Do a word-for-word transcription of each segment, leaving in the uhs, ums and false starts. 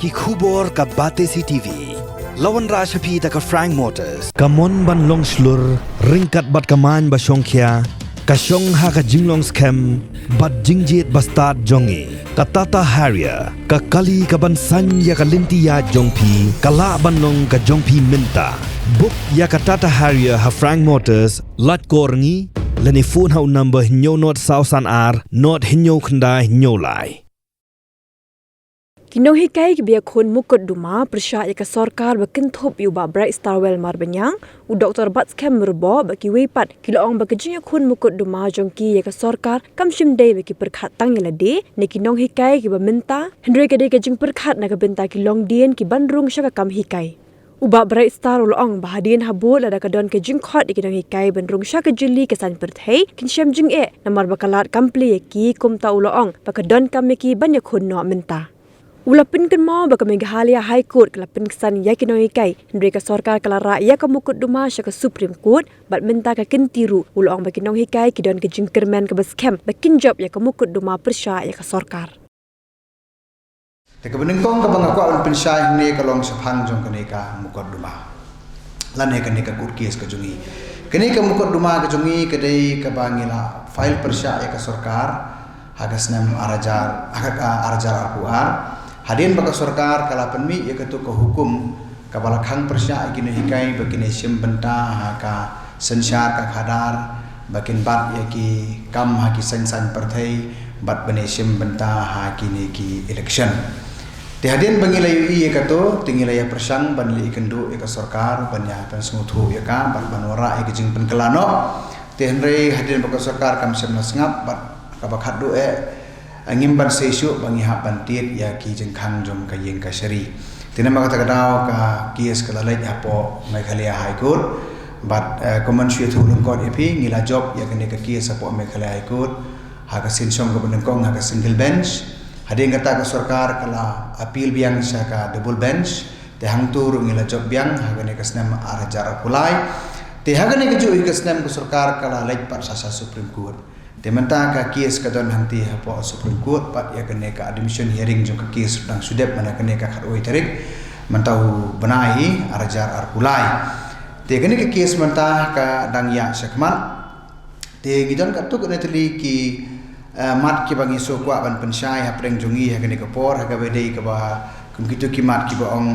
Ki khubor ka Batesi T V. La wanrah sha phi da ka Frank Motors. Ka mon ban long shlur, ryngkat bad ka main ba shongkhia, ka shong ha ka jinglong skhem bad jingjied ba stad jong ngi. Ka Tata Harrier, ka kali ka ban saiñ ïa ka lynti ïaid jong phi, ka lah ban long ka jong phi mynta. Book ïa ka Tata Harrier ha Frank Motors, lait call ngi, lane phone ha u number hynñiew nod saw san ar, nod hynñiew khyndai hynñiew lai. Ki nonghikai kiba ïakhun mukotduma pyrshah ïa ka sorkar ba kynthup ïa u Bah Brightstarwell Marbaniang, u Doktor Batskhem Myrboh bad kiwei pat ki la ong ba ka jingïakhun mukotduma jong ki ïa ka sorkar kam shym dei ba ki pyrkhat tang ïa lade ne ki nonghikai kiba mynta, hynrei ka dei ka jingpyrkhat na ka bynta ki longdien ki ban rung sha ka kam hikai. U Bah Brightstar u la ong ba hadien habud lada ka don ka jingkhot ïa ki nonghikai ban rung sha ka jylli ka saiñ pyrthei, kin shem jingeh namar ba ka lad kam plie ïa ki, kumta u la ong ba ka donkam ïa ki ban ïakhun noh mynta. U la pynkynmaw ba ka Meghalaya High Court ka la pynksan ïa ki nonghikai, hynrei ka sorkar ka la rah ïa ka mukotduma sha ka Supreme Court, bad mynta ka kynti ruh u la ong ba ki nonghikai ki don ka jingkyrmen kaba skhem ba kin jop ïa ka mukotduma pyrshah ïa ka sorkar. Te kaba nyngkong kaba nga kwah ban pynshai hangne ka long shaphang jong kane ka mukotduma lane kane ka court case ka jong ngi. Kane ka mukotduma ka jong ngi ka dei kaba ngi la file pyrshah ïa ka sorkar ha ka snem ar hajar, ha ka, ar hajar arphew ar. Hadien ba ka sorkar ka la pynmih ïa kato ka hukum kaba la khang pyrshah ïa ki nonghikai ba kin ïashim bynta ha ka synshar ka khadar, ba kin bat ïa ki kam ha ki saiñ saiñ pyrthei, bad ban ïashim bynta ha kine ki election. Te hadien ba ngi la ïohi ïa kato, te ngi la ïa pyrshang ban leh ïakynduh ïa ka sorkar ban ïa pynsngewthuh ïa ka bad ban wanrah ïa ka jingpynkylla noh. Te hynrei hadien ba ka sorkar kam shym la sngap bad kaba khatduh eh, ngim ban seisoh ba ngi hap ban tied ïa ki jingkhang jong ka ïing kashari. Te namar kata ka daw ka case ka la leit hapoh Meghalaya High Court. Bad, eh, kumban shu ïathuh lyngkot ïa phi, ngi la jop ïa kane ka case hapoh Meghalaya High Court ha ka sien shong kaba nyngkong ha ka single bench. Hadien kata ka sorkar ka la appeal biang sha ka double bench. Te hangto ruh ngi la jop biang ha kane ka snem ar hajar arphew lai. Te ha kane kajuh hi ka snem ka sorkar ka la leit pat sha sha Supreme Court. Te mynta ka case ka don hangtei hapoh Supreme Court, bad ïa kane ka admission hearing jong ka case dang shu dep, mynta kane ka khatwei tarik mynta u bnai hi ar hajar arphew lai. Te kane ka case mynta ka dang ïaid shakhmat. Te ngi don katto katne tylli ki, eh, mat kiba ngi sngewkwah ban pynshai hapdeng jong ngi ha kane ka por, ha kaba dei kaba kum kito ki mat kiba ong,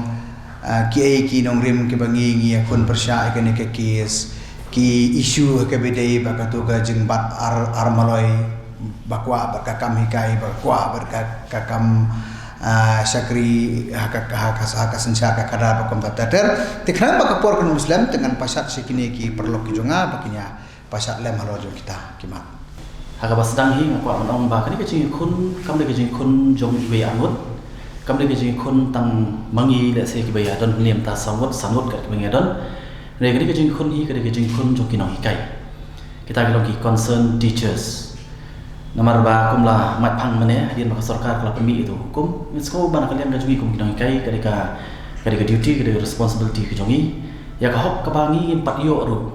eh, kiei ki nongrim kiba ngi ngi ïakhun pyrshah ha kane ka case, ki issue ha kaba dei ba kato ka jingbat ar, ar maloi, ba kwah bad ka kam hikai, ba kwah bad ka, ka kam, eh, shakri ha ka, ha ka, ha ka synshar ka khadar ba kumta ter ter. Te khnang ba ka por kan ym slem, te ngan pashat sha kine ki paralok ki jong nga ba kin ïa pashat lem halor jong kita ki mat. Ha kaba sdang hi nga kwah ban ong ba kane ka jingïakhun kam dei ka jingïakhun jong iwei arngut. Kam dei ka jingïakhun tang ma ngi, lehse kiba ïa don hynne mynta saw ngut, san ngut kat kiba ngi ïa don. Hynrei kane ka jingïakhun hi ka dei ka jingïakhun jong ki nonghikai. Kita ki long ki concerned teachers. Namar ba kum la mait phang mynne, hadien ba ka sorkar ka la pynmih ïa uto u hukum, ngi sngew ba na ka liang ka jong ngi kum ki nonghikai ka dei ka, ka dei ka duty, ka dei ka responsibility ka jong ngi. Ïa ka hok kaba ngi ngim pat ïoh ruh,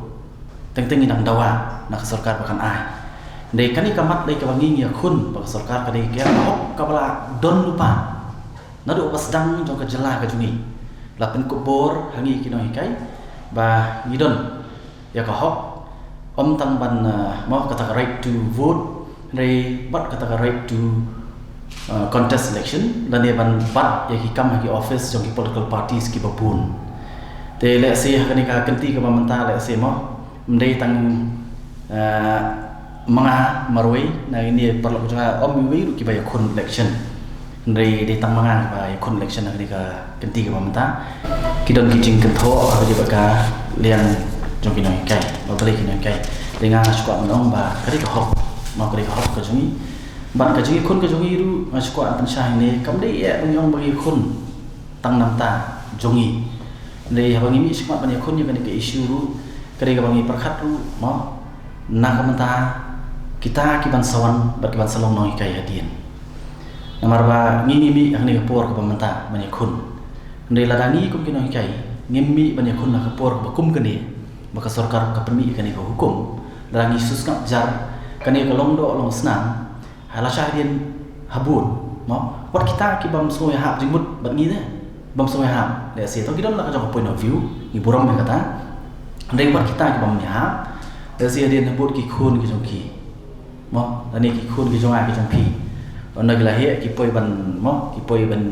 teng teng ngi dang dawa na ka sorkar ba kan ai. Hynrei kane ka mat dei kaba ngi ngi ïakhun ba ka sorkar ka dei ka hok kaba la don lypa naduh ba sdang jong ka jylla ka jong ngi. La pynkup bor ha ngi ki nonghikai ba ngi don ïa ka hok, ym tang ban, eh, mo kata ka right to vote, hynrei bad kata ka right to, eh, contest election, lane ban bat ïa ki kam ha ki office jong ki political parties kiba bun. Te lehse ha kane ka kynti kaba mynta lehse mo, ym dei tang, eh, ma nga marwei na kine paralok jong nga, ym iwei ruh kiba ïakhun election. Hynrei dei tang ma nga ba ïakhun election ha kane ka kynti kaba mynta. Ki don ki jingkynthoh ha kaba ïadei bad ka liang jong ki nonghikai, ba balei ki nonghikai. Te nga nga shu kwah ban ong ba ka dei ka hok, ma ka dei ka hok ka jong ngi. Bad ka jingïakhun ka jong ngi ruh nga shu kwah ban pynshai ne kam dei eh ban ong ba ngi ïakhun tang na bynta jong ngi. Hynrei haba ngi mih shakhmat ban ïakhun ïa kane ka issue ruh, ka dei kaba ngi pyrkhat ruh, mo, na ka bynta kita ki ban sa wan bad ki ban sa long nonghikai hadien. Namar ba ngi ngi mih ha kane ka por kaba mynta ban ïakhun. Hynrei lada ngi kum ki nonghikai ngim mih ban ïakhun ha ka por kaba kum kane, ba ka sorkar ka pynmih ïa kane ka hukum, lada ngi shu sngap jar kane ka long doh long snam, ha lashai hadien habud, Mo, wat kita ki bym sngewhap jingmut bad ngi de. Bym sngewhap. Lehse to ki don la ka jong ka point of view, ngi burom ïa kata. Hynrei wat kita ki bym ïahap. Lehse hadien ha bud ki khun ki jong ki. Mo, lane ki khun ki jong nga ki jong phi. Ynda ki la heh ki poi ban, mo, ki poi ban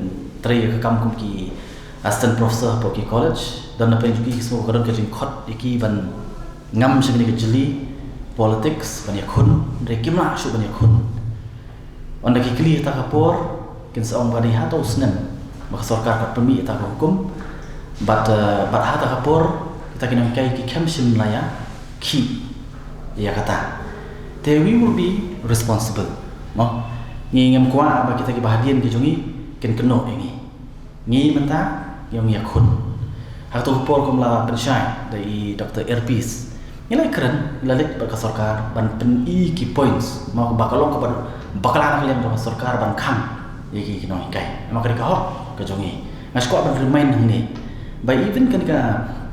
trei ïa ka kam kum ki assistant professor hapoh ki college. Don na pdeng jong ki ki sngew ka don ka jingkhot ïa ki ban ngam sha kane ka jylli politics ban ïakhun, hynrei kim lah shuh ban ïakhun. Ynda ki kylli ha kata ka por, kin sa ong ba dei ha uto u snem ba ka sorkar ka pynmih ïa kata ka hukum. Bad, eh, bad ha kata ka por kita ki nonghikai ki khlem shym la ïakhih ïa kata. Te we will be responsible. Mo, ngi ngim kwah ba kita kiba hadien ki jong ngi kin kynnoh ïa ngi. Ngi mynta ngi ong ïakhun. Ha kato ka por kum la pynshai da i Doctor Earpiece, ngi la kren, ngi la leit bad ka sorkar ban pyni ki points, mo, ba ka long kaba bakla na ka liang jong ka sorkar ban khang ïa ki, ki nonghikai. Namar ka dei ka hok ka jong ngi. Nga sngewkwah ban remind hangne ba even kane ka,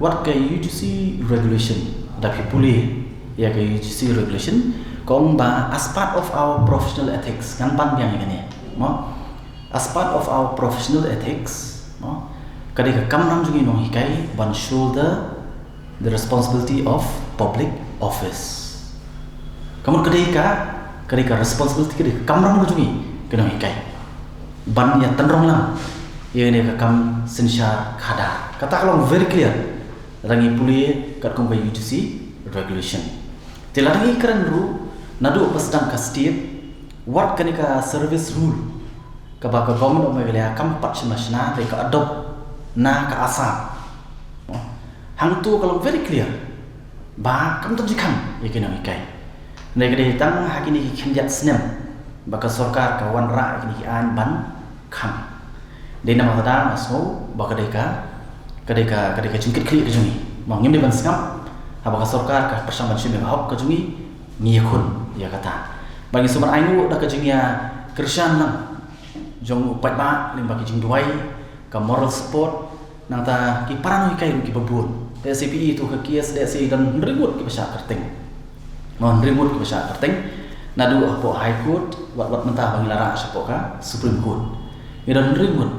wat ka U G C regulation, lada phi pule ïa ka U G C regulation, ka ong ba as part of our professional ethics, ngan ban biang ïa kane, mo, as part of our professional ethics, no, ka dei ka kamram jong ngi nonghikai ban shoulder the responsibility of public office. Ka mut ka dei ka, ka dei ka responsibility, ka dei ka kamram ka jong ngi ki nonghikai ban ïa tynrong lang ïa kane ka kam synshar khadar. Kata ka long very clear lada ngi pule katkum ka U G C regulation. Te lada ngi kren ruh naduh ba sdang ka state, wat kane ka service rule kaba ka government of Meghalaya kam pat shym la shna, dei ka adopt na ka Assam. Hangto ka long very clear ba kam don jingkhang ïa ki nonghikai. Hynrei ka dei tang ha kine ki khyndiat snem ba ka sorkar ka wanrah ïa kine ki aiñ ban khang. Dei namar kata nga sngew ba ka dei ka, ka dei ka, ka dei ka jingkitkhlieh ka jong ngi. Mo, ngim dei ban sngap haba ka sorkar ka pyrshang ban shim ïa ka hok ka jong ngi, ngi ïakhun ïa kata. Ba ngi sngewbha ban ainguh da ka jingïakyrshan lang jong u paidbah lyngba ki jingduwai, ka moral support. Nangta ki para nonghikai ruh kiba bun, lehse phi i to ka case, lehse don hynriew ngut kiba shah kyrteng. Mo, hynriew ngut kiba shah kyrteng, naduh hapoh High Court, wat, wat mynta ba ngi la rah shapoh ka Supreme Court. Ngi don hynriew ngut.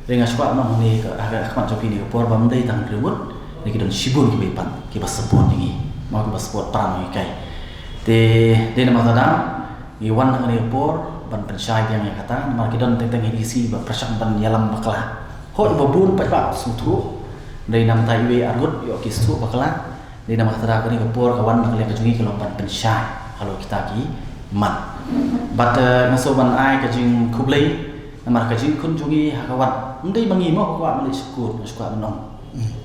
Hynrei nga sngewkwah ban ong hangne ha ka, ha khmat jong phi kane ka por ba ym dei tang hynriew ngut, hynrei ki don shibun kiba ïapan, kiba support ïa ngi, mo, kiba support para nonghikai. Te dei namar kata ngi wan ha kane ka por ban pynshai biang ïa kata, namar ki don teng teng hi ki sngi ba pyrshang ban ïalam bakla. Hooid, ba bun paidbah sngewthuh, hynrei namar ta iwei arngut ïoh ki sngewthuh bakla. Dei namar kata ka dei ka por ka wan na ka liang ka jong ngi ka long ban pynshai halor kita ki mat. Bad, eh, nga sngew ban ai ka jingkhublei namar ka jingkhun jong ngi ha ka wat. Ym dei ma ngi mo ba kwah ban leit sha kut, nga sngewkwah ban ong.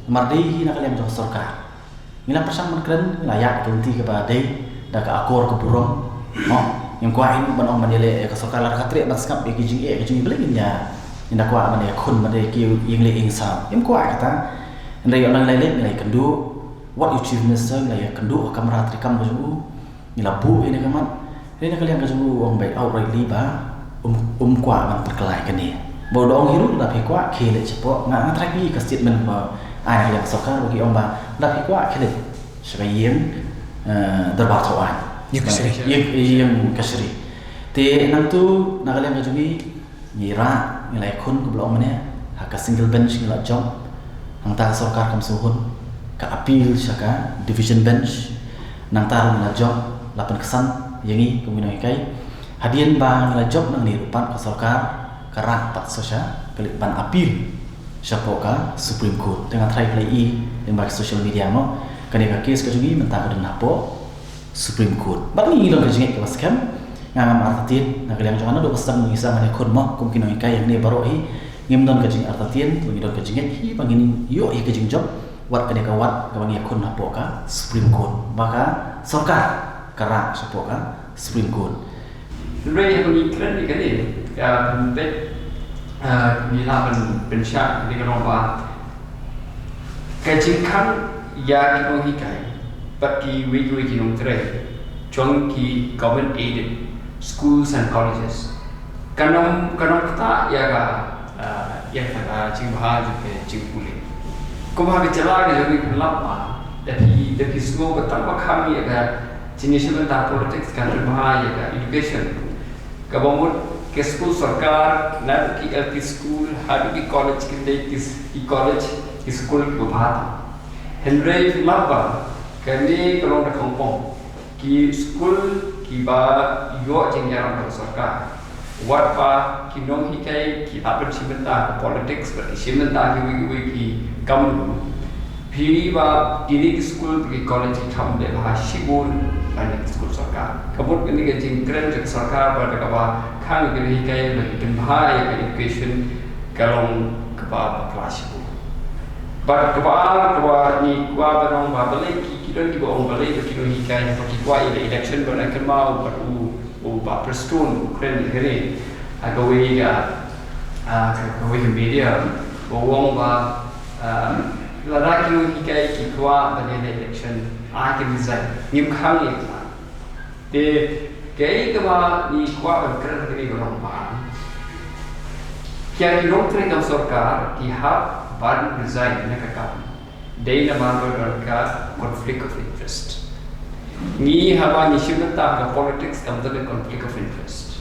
Namar dei hi na ka liang jong ka sorkar. Ngi la pyrshang ban kren, ngi la ïaid ka lynti kaba dei da ka akor ka burom. Mo, ngim kwah hi ban ong ban ïaleh ïa ka sorkar lada ka treh ban sngap ïa ki jingeh ka jong ngi, balei ngin ïa, ngin da kwah ban ïakhun ban ïa ki ïing leh ïing saw. Ngim kwah kata. Hynrei ïa u nang lei lei ngi la ïakynduh, wat u Chief Minister ngi la ïakynduh ha kamra treikam ka jong u, ngi la buh ïa kane ka mat. Hynrei na ka liang ka jong u u ong ba outrightly ba um, um kwah ban pynkylla ïa kane. Ba u da ong hi ruh, lada phi kwah khie leit shapoh, nga, nga tharai phi i ka statement ba ai na ka liang ka sorkar ba ki ong ba lada phi kwah khie leit sha ka ïing, eh, dorbar thaw aiñ. Ïing kashari. Ïing, ïing kashari. Te nangtu na ka liang ka jong ngi, ngi rah, ngi la ïakhun kumba la ong mynne, ha ka single bench ngi la jop. Hangta ka sorkar kam sngewhun, ka appeal sha ka division bench. Nangta ruh ngi la jop, la pynksan ïa ngi kum ki nonghikai. Hadien ba ngi la jop nangne ruh pat ka sorkar ka rah pat sa sha, ka leit ban appeal shapoh ka Supreme Court. Te nga tharai phi la i lyngba ki social media mo, kane ka case ka jong ngi mynta ka don hapoh Supreme Court. Bad ngi ngi don ka jingngeit kaba skhem. Nga ngam artatien na ka liang jong nga naduh ba sdang ngi sdang ban ïakhun mo kum ki nonghikai hangne baroh hi. Ngim don ka jingartatien, ngi don ka jingngeit hi ba ngin ïoh ïa ka jingjop wat kane ka wat kaba ngi ïakhun hapoh ka Supreme Court, ba ka sorkar ka rah shapoh ka Supreme Court. Hynrei haba ngi kren ïa kane, ka pynbeit, ah, ngi lah ban pynshai kane ka long ba ka jingkhang ïa ki nonghikai bad kiwei kiwei ki nongtrei jong ki government aided schools and colleges. Kan ym, kan ym ktah ïa ka, ah, ïa ka, ah, jingbha jong ka jingpule. Kumba ha ka jylla ka jong ngi pynlap ba, da phi, da phi sngew ba tang ba khang ïa ka jingïashim bynta politics kan pynbha ïa ka education. Kaba mut Ki skul sorkar, naduh ki L P school haduh ki college, ki dei ki, ki college, ki skul kiba bha tam. Hynrei phi map ba kane ka long da ka pom, ki skul kiba ïoh jingïarap na ka sorkar, wat ba ki nonghikai ki hap ban shim bynta ha ka politics bad ki shim bynta ha kiwei kiwei ki kam. Phi ba kine ki skul, ki college ki kham dei bha shibun na kine ki skul sorkar. Ka mut kane ka jingkren jong ka sorkar bad kaba khang ki nonghikai ba ki pynbha ïa ka education ka long kaba bakla shibun. Bad kaba ar, kaba ngi kwah ban ong ba balei ki, ki don kiba ong balei ba ki nonghikai ba ki kwah ïa ka election ban kynmaw bad u, u Bah Prestone u kren ïa kane ha kawei ka, ah, ha kawei ka media, ba u ong ba, ah, lada ki nonghikai ki kwah ban ïa election, ai ki resign. Ngim khang ïa ka. Te kaei kaba ngi kwah ban kren ha kane ka long ba, ki, ki nongtrei kam sorkar ki hap ban resign na ka kam dei namar ba don ka conflict of interest. Ngi haba ngi shim bynta ha ka politics kam don ka conflict of interest.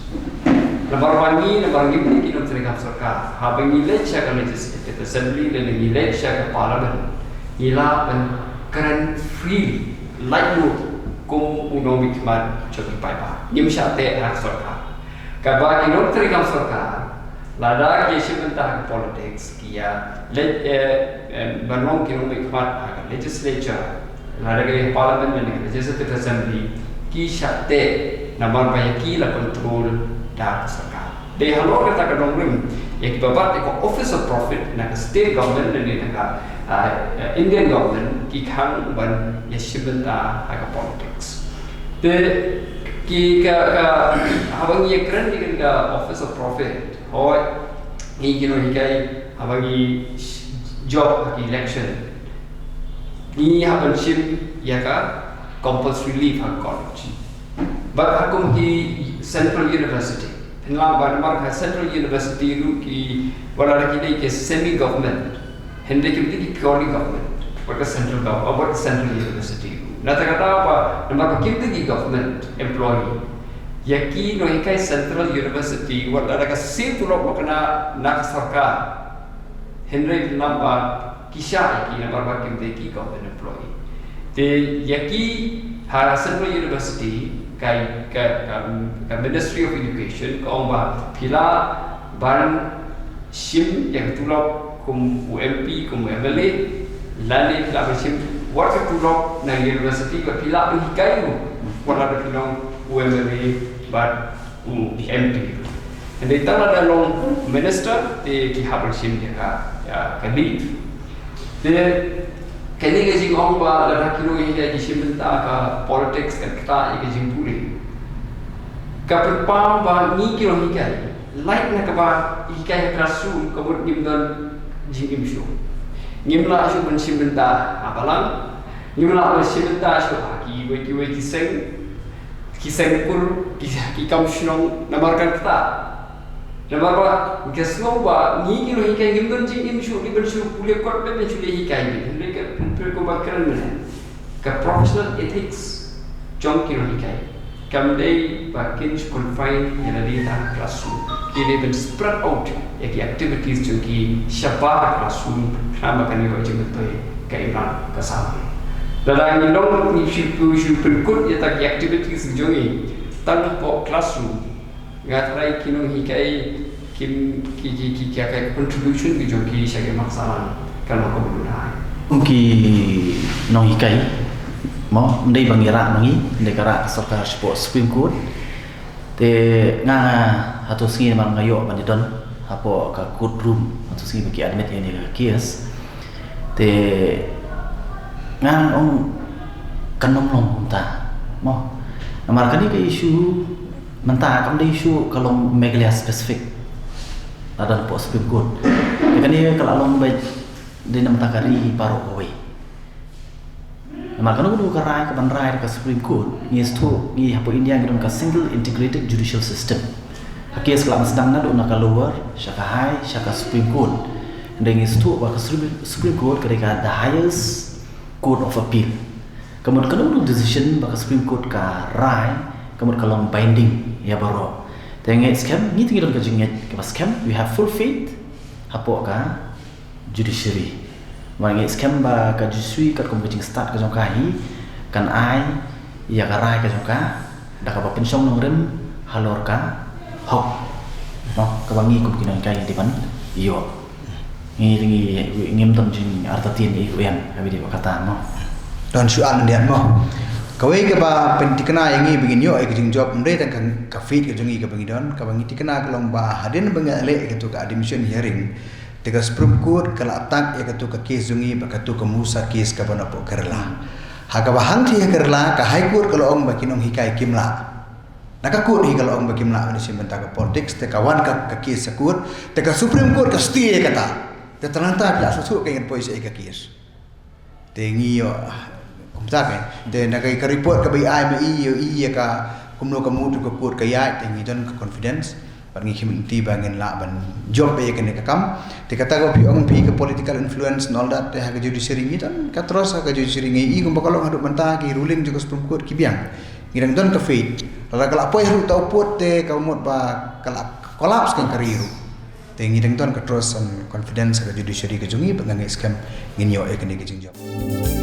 Namar ba ngi, namar ngim dei ki nongtrei kam sorkar, haba ngi leit sha ka Legislative Assembly lane ngi leit sha ka Parliament, ngi lah ban kren freely, lait lut kum u nongmihkhmat jong ki paidbah. Ngim shah teh ha ka sorkar. Kaba ki nongtrei kam sorkar, lada ki shim bynta ha ka politics, ki ïa leit, eh, eh, ban long ki nongmihkhmat ha ka legislature, lada ka dei Parliament lane ka Legislative Assembly, ki shah teh namar ba ïa ki la control da ka sorkar. Dei halor kata ka nongrim, ïa kiba bat ïa ka office of profit na ka state government lane na ka, ah, eh, Indian government, ki khang ban ïa shim bynta ha ka politics. Te ki ka, ka, haba ngi ïa kren ïa ka office of profit, hooid, ngi ki nonghikai, haba ngi jop ha ki election, ngi hap ban shim ïa ka compulsory leave ha ka college. Bad ha kum ki central university, phin lah ban, namar ka central university ruh ki, wat la ki dei ki semi government, hynrei kim dei ki purely government, wat ka central gov-, wat ka central university ruh. Na kata ka daw ba namar ba kim dei ki government employee, ïa ki nonghikai central university, wat la ka siew tulop ba kane na ka sorkar, hynrei phin lah ba ki shah ïa ki namar ba kim dei ki government employee. Te ïa ki ha central university, ka, ka, ka, ka Ministry of Education ka ong ba phi lah ban shim ïa ka tulop kum u M P, kum u M L A, lane phi lah ban shim wat ka tulop na university, bad phi lah ban hikai ruh wat la phi long u M L A bad u M P. Hynrei tang lada long minister, te ki hap ban shim ïa ka, ïa ka leave. Te kane ka jingong ba lada ki nonghikai ki shim bynta ha ka politics, kan ktah ïa ka jingpule. Ka pynpaw ba ngi ki nonghikai, lait na kaba hikai ha classroom, ka mut ngim don jingim shuh. Ngim lah shuh ban shim bynta ha balang, ngim lah ban shim bynta shuh ha kiwei kiwei ki seng, ki seng kur, ki, ki kam shnong, namar kan ktah. Namar ba nga sngew ba ngi ki nonghikai ngim don jingim shuh, ngi ban shu pule kot, ban shu leh hikai, ngi ban leh ka, pynpyr ko ba kren ne. Ka professional ethics jong ki nonghikai kam dei ba kin shu confine ïa lade ha classroom. Ki dei ban spread out ïa ki activities jong ki shabar classroom, khnang ba kan ïoh jingmyntoi ka imlang ka samla. Lada ngi long ngi shu, shu pynkut ïa kita ki activities jong ngi tang hapoh classroom, nga tharai ki nonghikai kim, ki, ki, ki, ki, ka contribution ki jong ki sha ki marksaman kan long kaba duna. Ki nonghikai, mo, ym dei ba ngi rah ma ngi, ym dei ka rah ka sorkar shapoh Supreme Court. Te nga, hato sngi namar nga ïoh ban ïadon hapoh ka courtroom, hato sngi ba ki admit ïa kane ka case. Te nga ong kan ym long kumta, mo. Namar kane ka issue mynta kam dei issue ka long Meghalaya specific. La don hapoh Supreme Court. Te kane ka la long beit dei na bynta ka ri baroh kawei. Namar kano kano ka rai kaban rai da ka Supreme Court, ngi sngewthuh ngi hapoh India ngi don ka single integrated judicial system. Ka case ka la ban sdang naduh na ka lower sha ka high sha ka Supreme Court. Hynrei ngi sngewthuh ba ka Supreme, Supreme Court ka dei ka the highest court of appeal. Ka mut kano kano decision ba ka Supreme Court ka rai, ka mut ka long binding ïa baroh. Te ngi skhem, ngi te ngi don ka jingngeit kaba skhem, we have full faith hapoh ka judiciary. Ba ngi skhem ba ka judiciary katkum ka jingstad ka jong ka hi kan ai ïa ka rai ka jong ka da kaba pynshong nongrim halor ka hok, no, kaba ngi kum ki nonghikai ngi dei ban ïoh. Ngi, ngi, ngim don jingartatien ïa u em, ha ba dei ba kata, no. Don shu an diat, no. Kawei kaba pynthikna ïa ngi ba ngin ïoh ïa ka jingjop, ym dei tang ka, ka faith ka jong ngi kaba ngi don, kaba ngi thikna ka long ba hadien ba ngi leh ïa katu ka admission hearing, te ka Supreme Court ka la attack ïa katu ka case jong ngi bad katu ka MUSA case kaba napoh Kerala. Ha kaba hangtei ha Kerala, ka High Court ka la ong ba ki nonghikai kim lah. Na ka court hi ka la ong ba kim lah ban ïashim bynta ka politics, te ka wan ka, ka case sha court, te ka Supreme Court ka stay ïa kata. Te tang nangta phi la shu shu ka ngan poi sha ïa ka case. Te ngi ïoh, ah, kumta ka. Te na ka, ka report kaba i ai ma i, ïoh i ïa ka kumno ka mut ka court ka ïaid, te ngi don ka confidence. Bad ngi khim lynti ba ngin lah ban jop ïa kane ka kam. Te kata ka phi ong phi ka political influence and all that, te ha ka judiciary ngi don ka trust ha ka judiciary, ngi i kumba ka long haduh mynta ki ruling jong ka Supreme Court ki biang. Ngi dang don ka faith. Lada ka la poi haduh ta u pud te ka mut ba ka la collapse kein ka ri ruh. Te ngi dang don ka trust and confidence ha ka judiciary ka jong ngi, ba nga ngeit skhem ngin ïoh ïa kane ka jingjop.